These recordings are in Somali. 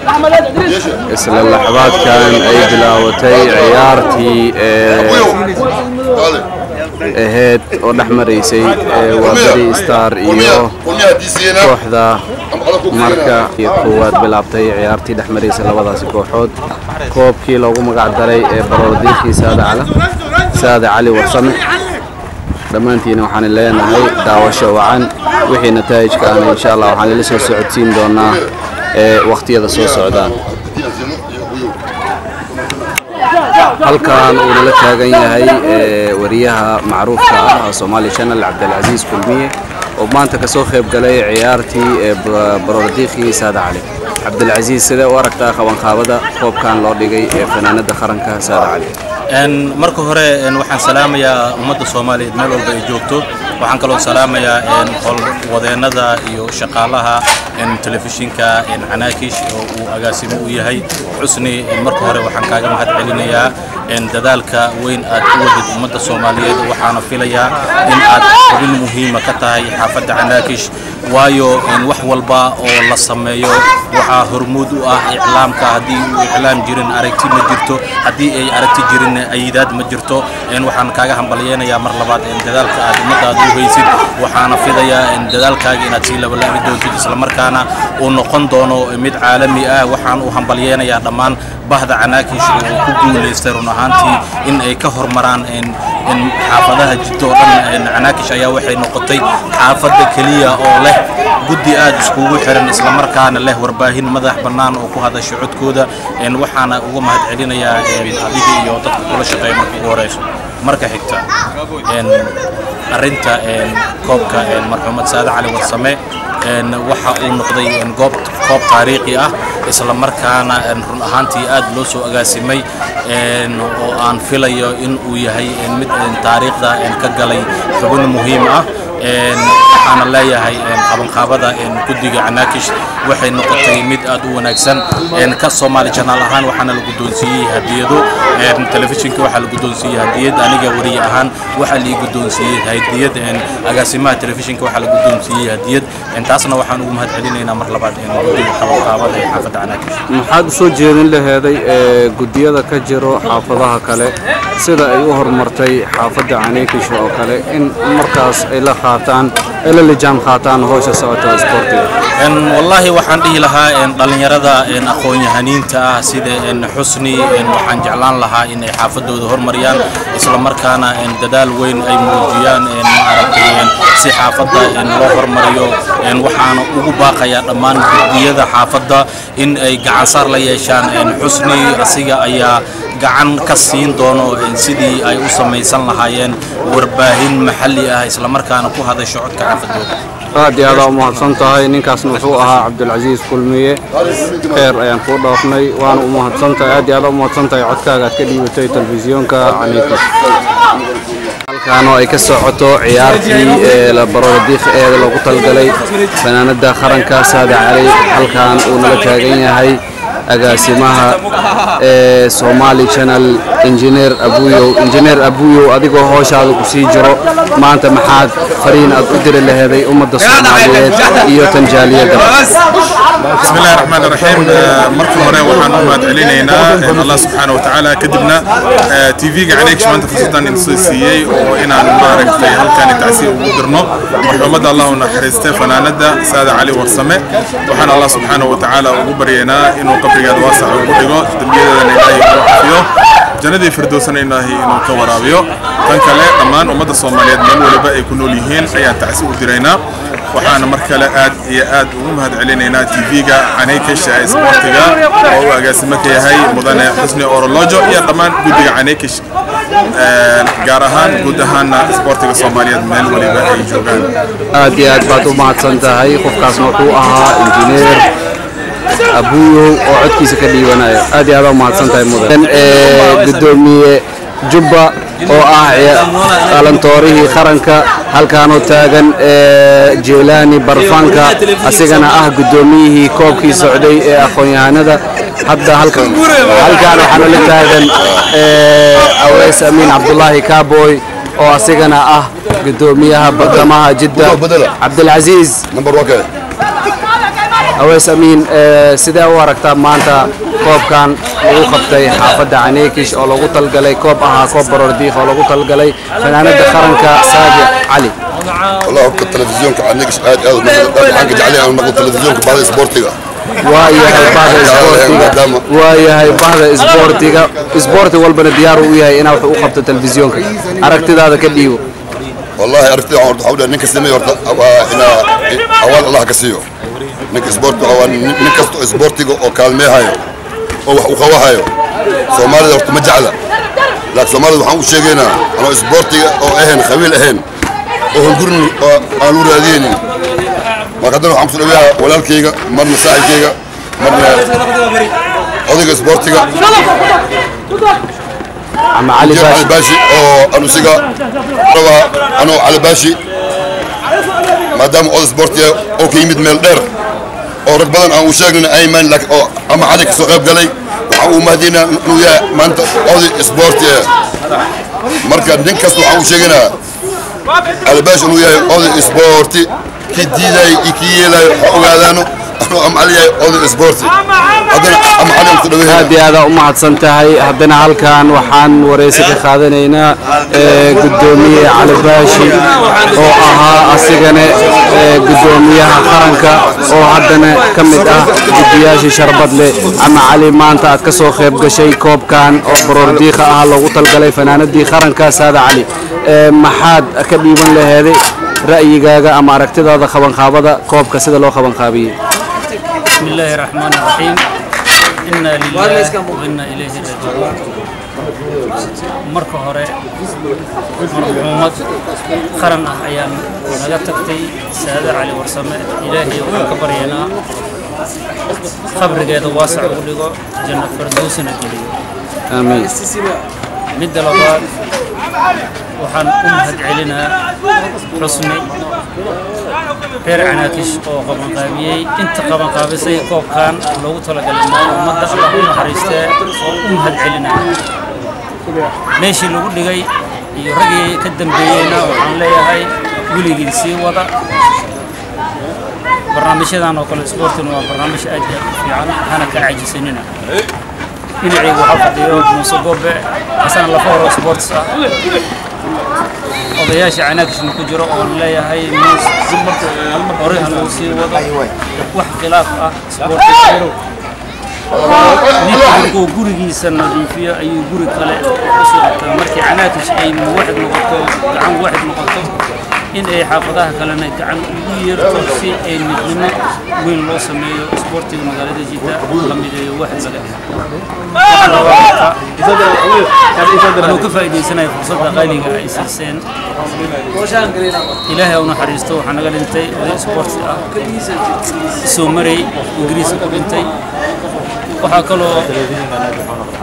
Isla laxabaadkan ay bilaawatay ciyaartii ahayd oo dhex maraysay Waaberi Star iyo kooxda Marka iyo koowaad. Bilaabtay ciyaartii dhex maraysay labadaasi kooxood, koobkii loogu magac daray ee baroordiiqii Saada Cali Warsame. Dhammaantiina waxaan leenahay daawasho wacan. Wixii nataa'ijka ahna, insha Allah, waxaan ila soo socodsiin doonaa wakhtiyada soo socdaan. Halkan uu nala taagan yahay wariyaha macruufka ah Somali Channel, Cabdilcasiis Kulmiye, oo maanta ka soo qayb galay ciyaartii baroordiiqii Saada Cali. Cabdilcasiis, sidee u aragtaa qabanqaabada koobkan loo dhigay ee fanaanada qaranka Saada Cali? Marka hore waxaan salaamayaa ummadda Soomaaliyeed meel walba ay joogto. Waxaan kaloo salaamayaa howlwadeennada iyo shaqaalaha telefishinka Canaakish oo uu agaasimo u yahay Xusni. Marka hore waxaan kaaga mahad celinayaa dadaalka weyn aad u wadid ummadda Soomaaliyeed. Waxaana filayaa in aad xubin muhiima ka tahay xaafadda Canaakish, waayo wax walba oo la sameeyo waxaa hormuud u ah iclaamka. Haddii uu iclaam jirin, aragti ma jirto. Haddii ay aragti jirin, ayidaad ma jirto. Waxaan kaaga hambalyeynayaa mar labaad dadaalka aad ummadaada u haysid. Waxaana filayaa dadaalkaaga inaad sii labalaabi doontid, islamarkaana uu noqon doono mid caalami ah. Waxaan u hambalyeynayaa dhammaan bahda Canaakish oo ku guulaystay run ahaantii in ay ka hormaraan xaafadaha Jiddo oo dhan. Canaakish ayaa waxay noqotay xaafadda keliya oo leh guddi aad iskugu xiran, islamarkaana leh warbaahin madax bannaan oo ku hadasha codkooda. Waxaana uga mahad celinayaa adiga iyo dadka kula shaqeeya marka ugu horeyso. Marka xigta, arrinta koobka marxuumad Saade Cali Warsame waxa uu noqday goob koob taariikhi ah, isla markaana run ahaantii aad loo soo agaasimay, oo aan filayo in uu yahay mid taariikhda ka galay xubin muhiim ah. Waxaana leeyahay qabanqaabada guddiga Canaakish waxay noqotay mid aad u wanaagsan. Ka Soomaali Channel ahaan waxaana la guddoonsiiyey hadiyado. Telefishinka waxaa la guddoonsiiyey hadiyad, aniga wariye ahaan waxaa la ii guddoonsiiyey hadiyad, agaasimaha telefishinka waxaa la guddoonsiiyey hadiyad. Taasna waxaan ugu mahad celinaynaa mar labaad guddiga qabanqaabada ee xaafadda Canaakish. Maxaad u soo jeedin laheeday ee guddiyada ka jiro xaafadaha kale, sida ay u horumartay xaafadda Canaakish oo kale, in markaas ay la qaataan, ay la lijaan qaataan howsha socota isboortiga? Wallaahi, waxaan dhihi lahaa dhallinyarada aqoon-yahaniinta ah sida Xusni, waxaan jeclaan lahaa in ay xaafadooda hormariyaan, isla markaana dadaal weyn ay muujiyaan, maaragtay, si xaafadda loo hormariyo. Waxaana ugu baaqayaa dhammaan guddiyada xaafadda in ay gacansaar la yeeshaan Xusni. Asiga ayaa gacan ka siin doono sidii ay u samaysan lahaayeen warbaahin maxalli ah, islamarkaana ku hadasho codka xaafadooda. Aad iyo aadaa u mahadsan tahay. Ninkaasna wuxuu ahaa Cabdilcasiis Kulmiye. Kheer ayaan kuu dhaafnay, waana u mahadsan tahay. Aad iyo aad u mahadsan tahay codkaaga aad ka dhiibatay telefisyoonka Caniikish. Halkaan oo ay ka socoto ciyaartii ee baroordiiq ee loogu talgalay fanaanada qaranka Saada Cali. Halkaan uu nala taagan yahay agaasimaha ee Somali Channel, Injineer Abuyow. Injineer Abuyow, adigoo howshaada ku sii jiro, maanta maxaad fariin aad u diri laheeday ummadda Soomaaliyeed iyo tan jaaliyadda? بسم الله الرحمن الرحيم. Marka hore waxaan u mahad celinaynaa Allah subxaana wa tacaala, kadibna TV-ga Canaakish maanta fursadan in soo siiyey oo inaan, maaragtay, halkan tacsiya ugu dirno marxuumadda, Allah u naxariistay, fanaanada Saada Cali Warsame. Waxaan Allah subxaana wa tacaala ugu baryaynaa inuu qabrigeeda waasac ugu dhigo, dembiyadeedana Ilaahay uu cafiyo, jannadii firdowsana Ilaahay inuu ka waraabiyo. Tan kale, dhammaan ummadda Soomaaliyeed meel waliba ay ku nool yihiin ayaan tacsi u diraynaa. Waxaana mar kale aad iyo aad ugu mahad celinaynaa TV-ga Canaykish ee isboortiga oo uu agaasimo ka yahay mudane Xusni Orolojo iyo dhammaan guddiga Canaykish gaar ahaan, guud ahaana isboortiga Soomaaliyeed meel waliba ay joogaan. Aad iyo aad baad u mahadsan tahay. Qofkaasna wuxuu ahaa Injineer Abuyow oo codkiisa ka dhiibanaya. Aad iyo aad u mahadsan tahay, mudan gudoomiye Jubba, oo ah qalantoorihii qaranka. Halkaanoo taagan Jeelaani Barfanka, asigana ah guddoomiyihii koobkii socday ee aqoon-yahanada. Hadda halkaan waxaana la taagan Aweys Amiin Cabdulaahi Kaboy, oo asigana ah guddoomiyaha bartamaha Jidda. Cabdilcasiis. Aweys Amiin, sidee u aragtaa maanta koobkan lagu qabtay xaafadda Caneekish oo lagu talgalay koob ahaa koob baroordiiq oo lagu talgalay fanaanada qaranka Saadi Cali? والله horta telefisyoonka Caneekish aad aad waxaan ka jeclahay inaan maqlo telefisyoonka bahda isboortiga. Waayahay, bahda isboortiga, waayahay, bahda isboortiga, isboorti walbana diyaar u yahay inaa wax u qabto telefisyoonka. Aragtidaada ka dhiibo. والله aragtida horta waxaa u dhahay ninka sameeyo horta waa inaa awaal Allah ka siiyo ninka isboortiga, waa nin kasta oo isboortiga oo kaalmeehayo oo wax u qabahayo. Soomaalida horta ma jecla, laakiin Soomaalida waxaan u sheegaynaa anoo isboortiga oo ahayn khabiil ahayn oo hungurin oo aan u raadiyeynin. Marka haddana waxaan kusoo dhaweeyaa walaalkayga, marna saaxiibkayga, marna odayga isboortiga ama Cali Cali Baashi. Baashi oo anusiga rabaa anoo Cali Baashi, maadaama oday isboortiga oo ka yimid meel dheer oo rag badan aan u sheegnin ayman, laakiin oo ama Cali kasoo qayb galay, waxaan u mahadinaa inuu yahay maanta oday isboorti ah. Marka nin kasta waxaan u sheegaynaa Cali Baashi inuu yahay oday isboorti, kii diiday iyo kii yeelayo ha ogaadaano anuu ama Cali yahay oday isboorti. Haddana ama Cali aan kusoo dhaweynaa. Aad iyo aada u mahadsan tahay. Haddana halkan waxaan wareysi ka qaadanaynaa guddoomiye Cali Baashi oo ahaa asigana guddoomiyaha qaranka oo haddana ka mid ah guddiyaashii Sharbadle. Ama Cali, maanta aad ka soo qayb gashay koobkan oo baroordiiqa ah loogu talgalay fanaanadii qaranka Saada Cali, maxaad ka dhiiban laheeday ra'yigaaga ama aragtidaada qabanqaabada koobka sida loo qabanqaabiyey? بسم الله الرحمن الرحيم، إنا لله وإنا إليه راجعون. Marka hore marxuumad qaran ah ayaan naga tagtay, Saade Cali Warsame. Ilaahay waxaan ka baryaynaa qabrigeeda waasac ugu dhigo, janno fardowsana geliyo. Aamiin. Midda labaad, waxaan u mahad celinaa Xusni, reer Canaakish oo qabanqaabiyey, inta qabanqaabisay koobkan loogu talagalay ummadda. Allah u naxariistee oo u mahad celinaa. Meeshii lagu dhigay iyo raggii ka dambeeyeyna waxaan leeyahay weligiin sii wada barnaamijyadan oo kale. Isboortina waa barnaamij aad iyo aad u fiican, hana ka caajisanina. Dhinacayga waxaa fadhiyo Muuse Goobe asana lafa horo sports ah, odayaasha Canaakishna ku jiro, oon leeyahay Muuse hore ha lagu sii wado. Wax khilaaf ah sportiga, ninka markuu gurigiisa nadiifiyo ayuu guri kale usii qabtaa. Markii Canaakish ay muwaxid noqoto, gacan waaxid noqoto, in ay xaafadaha kalena gacan ugu yeerto si ay midnimo weyn loo sameeyo, isboortiga magaalada Jidda la mideeyo, waaxid laga dhigo. Waxaan rabaa marka anuu ka faa'iidaysanaya fursadda qaaliga ay siiseen, Ilaahay u naxariisto, waxaa naga dhintay oday isboorti ah, soo maray Ingiriiska ku dhintay. Waxaa kaloo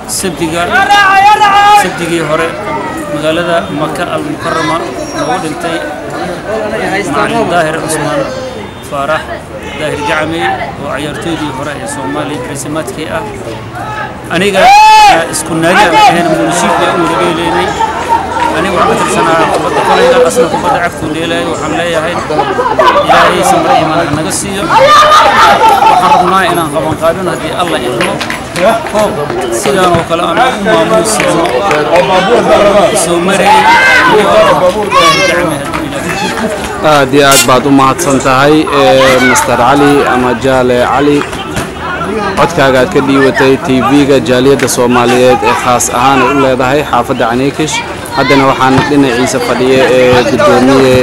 sabdiga sabdigii hore magaalada Maka Almukarama noogu dhintay macalin Daahir Cusmaan Faarax, Daahir Gacamey, oo ciyaartooydii hore ee Soomaaliya barisimaadkii ah. Aniga isku naadi aan ahayn, munishiib baan u wada dheelaynay. Aniga waxaan ka tirsanaa kubadda kolayga, asna kubadda cagtuu dheelayo. Waxaan leeyahay Ilaahay samre imaan ha naga siiyo. Waxaan rabnaa inaan qabanqaabino, haddii Alla idmo, koob sidaan oo kale aan ugu maamuusayno soo maray iyo Daahir Gacamey hadduu Ilaahay. Aad iyo aad baad u mahadsan tahay Master Cali ama Jaale Cali, codkaaga aad ka dhiibatay TV-ga jaaliyadda Soomaaliyeed ee khaas ahaan ay u leedahay xaafadda Caniikish. Haddana waxaan dhinaciisa fadhiya ee guddoomiye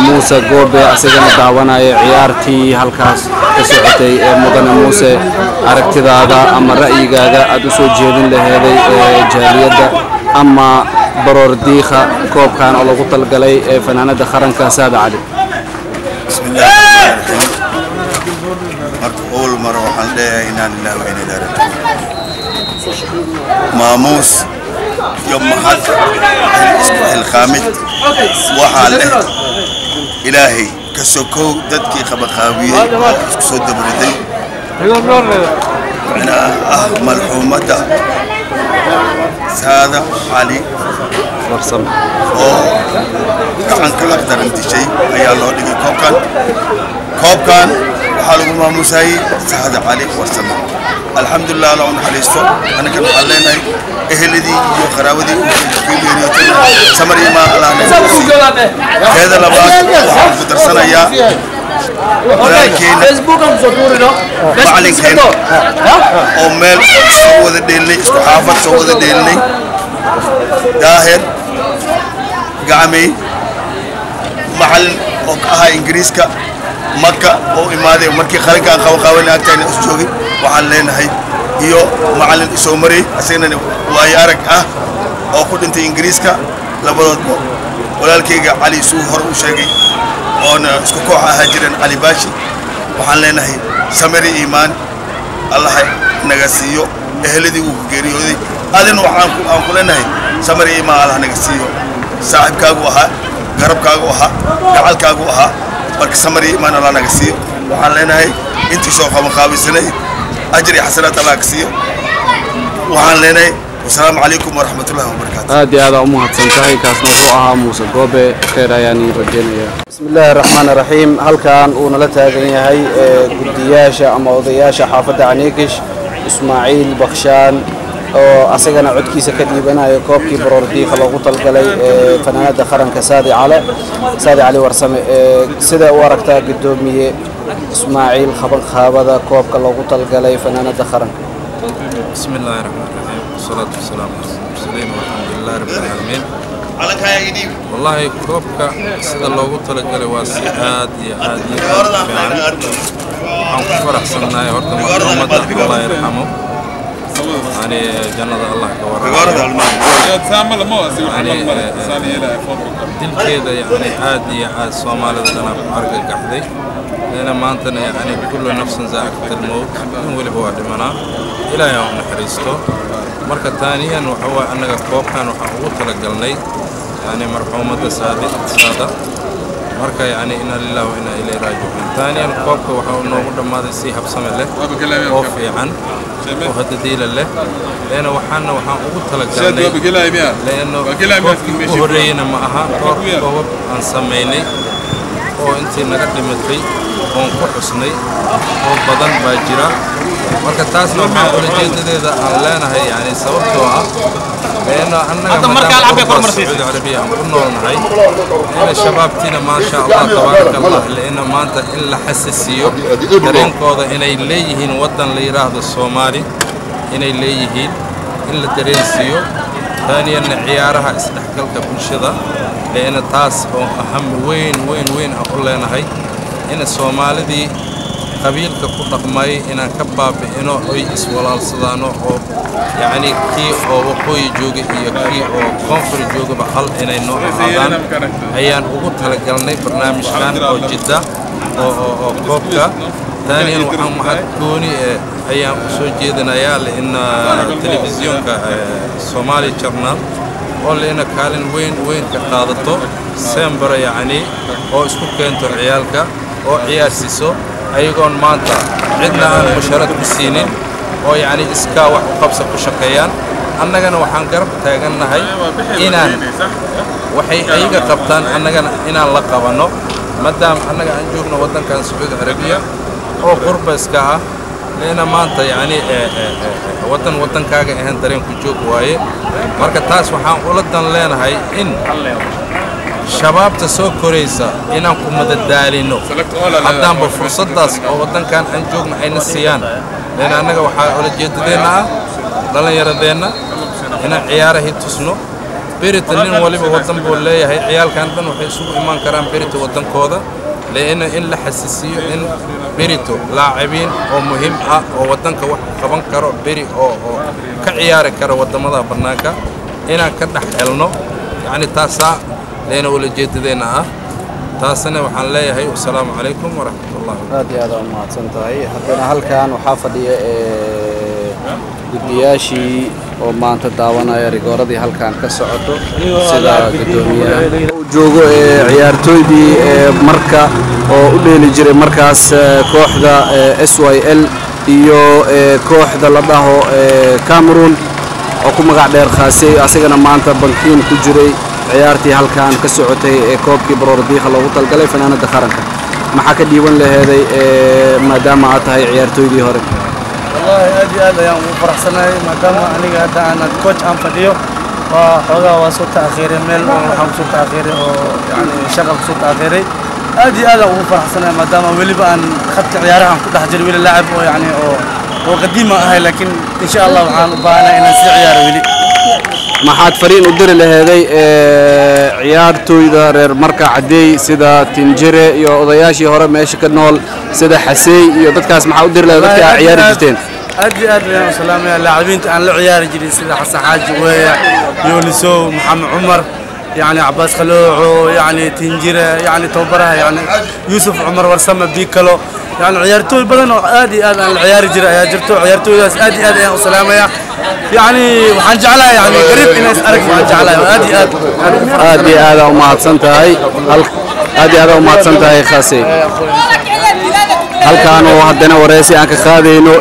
Muuse Goobe, asagana daawanaya ciyaartii halkaas ka socotay. Ee mudane Muuse, aragtidaada ama ra'yigaaga aad u soo jeedin laheeday ee jaaliyadda ama baroor diikha koobkan oo lagu talgalay ee fanaanada qaranka Saada Cali? بسم الله الرحمن الرحيم. Marka أول مرة waxaan leeyahay inaa lillahi wa inaa ilaihi raajicuun. Maamuus iyo mahad isku xilqaamid waxaa leh Ilaahay ka sokow dadkii qabaqaabiyey oo isku soo dabriday inaa ah marxuumadda Saada Cali Warsame oo gacanka aqdaran dishay ayaa loo dhigay koobkan. Koobkan Waxaa lagu maamuusayey Saada Cali Warsame. Alxamdulilah, Alla u naxariisto. Annagan waxaan leenahay eheladii iyo qaraawadii uu geeriyootay samar iyo maa Allah naga siiyo. Teeda labaad, waxaan ku darsanayaa walaalkeena, macalinkeena oo meel soo wada dheelnay, isku xaafad soo wada dheelnay, Daahir Gacmey, macalin oo ka ahaa Ingiriiska Maka oo imaaday markii qaranka aan qaban agtayna is joogay, waxaan leenahay iyo macalin isoo maray, asagana waayo arag ah oo ku dhintay Ingiriiska. Labadoodba walaalkayga Cali suu hore u sheegay oona isku koox ahaa jireen, Cali Baashi, waxaan leenahay samiri iimaan Allaha naga siiyo eheladii uu ku geeriyooday. Adina waxaan aan ku leenahay samiri iimaan Allah naga siiyo. Saaxiibkaagu ahaa, garabkaagu ahaa, gacalkaagu ahaa. Marka samiri iimaan Allah naga siiyo. Waxaan leenahay intii soo qaban qaabisanay ajri xasanaad Allah ka siiyo. Waxaan leenahay wasalaamu calaykum waraxmatullahi wabarakaatu. Aad iyo aad aa u mahadsan tahay. Kaasna wuxuu ahaa Muuse Goobe. Kheyr ayaan ii rajeynayaa. Bismi illaahi raxmaan raxiim. Halkan uu nala taagan yahay guddiyaasha ama odayaasha xaafadda Caniikish, Ismaaciil Bakshaan, oo asagana codkiisa ka dhiibanayo koobkii baroor diiqa loogu talgalay ee fanaanada qaranka Saadi Cali Warsame. Sida u aragtaa, guddoomiye Ismaaciil, qabanqaabada koobka loogu talgalay fanaanada qaranka? بسم الله الرحمن الرحيم، والصلاة والسلام على المرسلين، والحمد لله رب العالمين. والله koobka sida loogu talagalay waa si aad iyo aad iyo aad u fiican. Waxaan ku faraxsannahay horta marxuumadda, Allah yarxamo, yani jannada Allah ka waraabiyo. Yani dilkeeda yani aad iyo aad Soomaalida dhanaa ku argagaxday leena maantana yani kullu nafsin zaa'iqat almowt, nin weliba waa dhimanaa, Ilaahay ha u naxariisto. Marka taaniyan waxa waa annaga koobkan waxaan ugu talagalnay yani marxuumadda Saadi Saada. Marka yani inna lillahi wa inna ilayhi raajicuun. Taaniyan koobka waxa uu noogu dhammaaday si habsame leh oo fiican oo hadadiila leh leena waxaan ugu talagalnay leano koobkii ugu horreeyena ma aha, dhowr koobab aan samaynay oo intii naga dhimatay oon ku xusnay oo badan baa jira. Marka taasna waxaa ulajeedadeeda aan leenahay yani sababtoo ah leanno annaga maadaama qurba Sacuudi Carabiya aan ku noolnahay, leanna shabaabtiina maasha Allah tabaaraka Allah, leanna maanta in la xasisiyo dareenkooda inay leeyihiin waddan la yidhaahdo Soomaali inay leeyihiin, in la dareensiiyo. Taaniyanna ciyaaraha isdhexgalka bulshada, leanna taas oo aham weyn weyn weyn aan u leenahay in Soomaalidii qabiilka ku dhaqmay inaan ka baabi'ino oy iswalaalsadaano oo yacni kii oo waqooyi jooga iyo kii oo koonfur joogaba hal inay noo ahaadaan ayaan ugu talagalnay barnaamijkan oo Jidda oo koobka. Taaniyan waxaan mahad gooni ayaan u soo jeedinayaa li'ina telefisyoonka Somali Channel oo li'ina kaalin weyn weyn ka qaadato sembara, yacni oo isku keento ciyaalka oo ciyaarsiiso ayagoon maanta cidna aan musharad ku siinin oo yacni iskaa wax u qabsa ku shaqeeyaan. Annagana waxaan garab taagannahay inaan waxay ayaga qabtaan annagana inaan la qabanno, maadaama annaga aan joogno waddankan Sacuudi Carabiya oo qurba iska ah, leena maanta yacni waddan waddankaaga ahayn dareenku joog waaye. Marka taas waxaan ula dan leenahay in shabaabta soo koraysa inaan ku madadaalino haddaanba fursaddaas oo waddankan aan joogno ayna siiyaan, leena annaga waxaa ulajeedadeenna ah dhallinyaradeenna inaan ciyaarahii tusno. Berita nin waliba waddan buu leeyahay, ciyaalkan dhan waxay isugu imaan karaan berita waddankooda, leena in la xasisiiyo in berito laacibiin oo muhiim ah oo waddanka wax qaban karo beri oo ka ciyaari kara waddamada bannaanka inaan ka dhex helno. Yacni taasaa leena ulajeedadeenna ah. Taasna waxaan leeyahay wasalaamu calaykum waraxmat ullah. Aad iyo aad aa u mahadsan tahay. Haddana halkan waxaa fadhiya guddiyaashii oo maanta daawanaya rigooradii halkan ka socoto, sida guddoomiyaha uu joogo ciyaartooydii marka oo u dheeli jiray markaas kooxda SYL iyo kooxda la dhaho Cameroon oo ku magac dheer Khaasey, asagana maanta bankiin ku jiray ciyaartii halkan ka socotay ee koobkii baroor diiqa loogu talgalay fanaanada qaranka. Maxaa ka dhiiban laheeday maadaama aad tahay ciyaartooydii hore? Wallahi aad iyo aad ayaan ugu faraxsanahay maadaama aniga hadda aan coach aan fadhiyo. Waa xoogaa waa soo ta'akhiiray meel oo waxaan kusoo ta'akhiiray oo yani shaqa kusoo ta'akhiiray. Aad iyo aad aan ugu faraxsanahay maadaama weliba aan khadka ciyaarahan ku dhex jiray weli laacib oo yani oo qadiima ahay, laakiin insha Allah waxaan u baahanahay inaan sii ciyaaro weli. Maxaad fariin u diri laheeday ciyaartooyda reer Marka Caddeey sida Tinjire iyo odayaashii hore meesha ka nool sida Xaseey iyo dadkaas? Maxaa u diri laheed dadka aad ciyaari jirteen? Aad iyo aad ayaan u salaamaya laacibiinta aan la ciyaari jiray sida Xasan Xaaji Weeya, Yoonisow, Maxamed Cumar, yani Cabaas Khalooco, yani Tinjire, yani tababaraha, yani Yuusuf Cumar Warsame Biikalo, yani ciyaartooy badan oo aad iyo aad aan la ciyaari jiray ayaa jirto. Ciyaartooydaas aad iyo aad ayaan u salaamaya. Yani waxaan jeclahay yani qariib inay is arag waan jeclahay aad iyo aad. Aad iyo aad u mahadsan tahay, aad iyo aad u mahadsan tahay Khase. Halkaan oo haddana wareysi aan ka qaadayno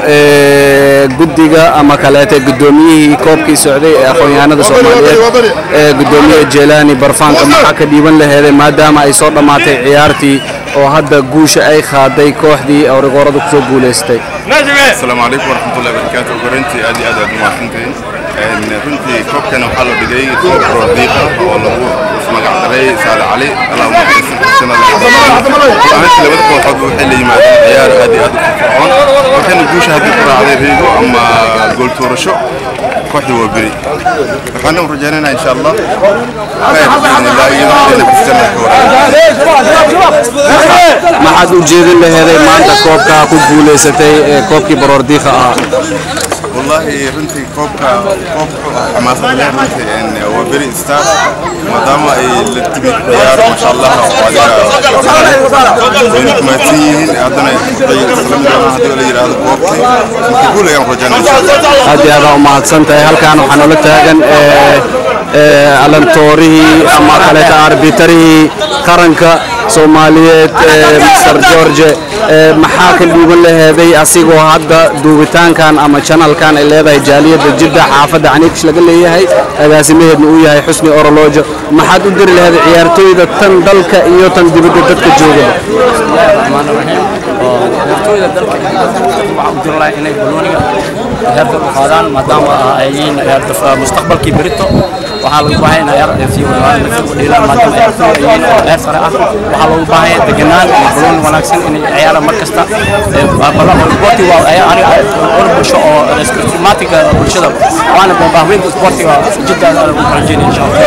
guddiga ama kaleete guddoomiyihii koobkii socday ee aqoon-yahanada Soomaaliyeed ee guddoomiye Jeelaani Barfaanka, maxaa ka dhiiban laheeday maadaama ay soo dhammaatay ciyaartii oo hadda guusha ay qaaday kooxdii oo rigoorada kusoo guuleystay? Asalaamu calaykum waraxmatullahi wabarakaatu. Runtii aad iyo aad aad umahadsantihiin. Runtii koobkan waxaa loo dhigay koob roordiiqa oo lagu ismagacdaray Saale Cali, Allah u naxariisto. Ahaantii labada kooxood waxay la yimaadeen ciyaar aad iyo aad u firfircoon, waxayna guusha haddii ku raacday riigo ama gool tuurasho kooxda waa beri. Waxaana u rajaynaynaa insha Allah khayr biidnillah iyadoo waxayna xisana ka wareegay. Maxaad u jeedin laheeday maanta koobka ku guuleysatay ee koobkii baroordiiqa ahaa? والله runtii koobka koob xamaasad leh runtii waa very star maadaama ay la timid ciyaar masha Allah oo adiga wayna ku mahadsan yihiin, haddana isla mid ah haddii la yidhaahdo koobkii marka guul ayaan rajaynaa. Aad iyo aad u mahadsan tahay. Halkaan waxaa noola taagan alantoorihii ama kaleeta arbitarihii qaranka Soomaaliyeed Mr George. Maxaa ka dhiiban laheeday asigoo hadda duubitaankan ama channelkan ay leedahay jaaliyadda Jidda xaafadda Caniikish laga leeyahay, agaasimaheedna uu yahay Xusni Oroloojo? Maxaad u diri laheeday ciyaartooyda tan dalka iyo tan dibadda dadka joogaba? Ciyaartooyda dalka iyo dibadda waxaan u diri lahaa inay balooniga heerka u qaadaan maadaama ay yihiin mustaqbalkii berito. Waxaa lagu baahan yahay inay si wanaagsan u dheelaan maadaama ciyaartooy ay yihiin oo heer sare ah. Waxaa loogu baahan yahay deganaan iyo balooni wanaagsan inay ciyaaraan mar kasta. Sporti waa aniga bulsho oo ismaatiga bulshada waana baahinta sportiga Jidda lagu rajaynaya insha Allah.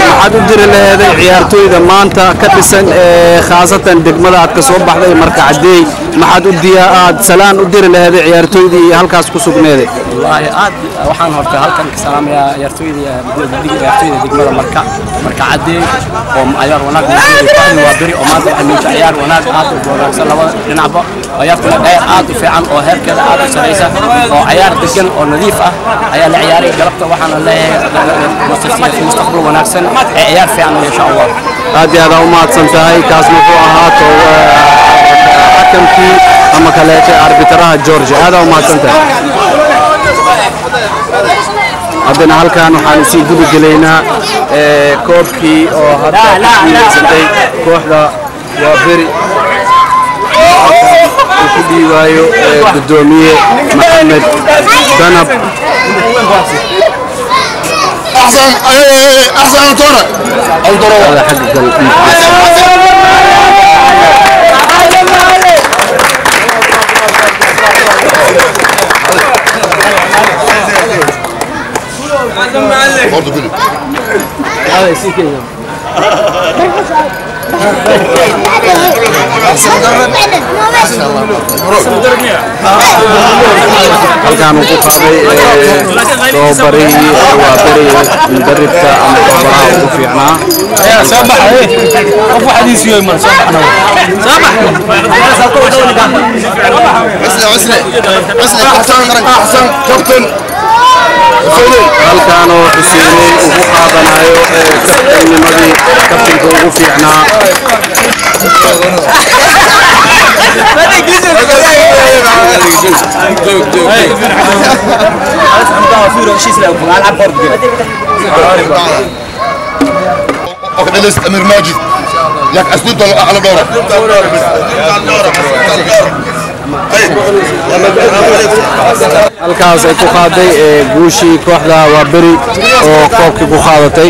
Maxaad u diri laheeday ciyaartooyda maanta ka dhisan khaasatan degmada aad ka soo baxday Marka Caddeey? Maxaad u diyaa aad salaan u diri laheeday ciyaartooydii halkaas ku sugneeday? Wallaahi aad waxaan horta halkan ka salaamayaa ciyaartooyda guddiga ciyaartooyda degmada Marka Caddeey oo ciyaar wanaag muujiyay kooxda waa beri oo maanta waxay muujiyay ciyaar wanaag aad u wanaagsan labada dhinacba. Ciyaartuna ciyaar aad u fiican oo heerkeeda aad u sareysa oo ciyaar degan oo nadiif ah ayaa la ciyaaray galabta. Waxaana leeyahay mustaqbal wanaagsan ee ciyaar fiican insha Allah. Aad iyo aad u mahadsan tahay. Kaasna wuxuu ahaa xakamkii ama kaleete arbitaraha George. Aad u mahadsan tahay. Haddana halkan waxaan usii gubi gelaynaa koobkii oo hadda ku guuleysatay kooxda waa beri uu ku dhiibaayo guddoomiye Maxamed Danab. احسن احسن انطونك. هذا حق برضه كده. هذا يصير كذا. Halkaan uu ku qaaday tababarihii waa beri mudaribka ama tababaraha ugu fiicnaa. احسن كابتن. Halkaan oo Xuseeney ugu qaadanayo kabtannimadii kabtanka ugu fiicnaa. امير ماجد. لك اسلوب على دورك. Halkaas ay ku qaaday guushii kooxda Waaberi oo koobkii ku qaadatay.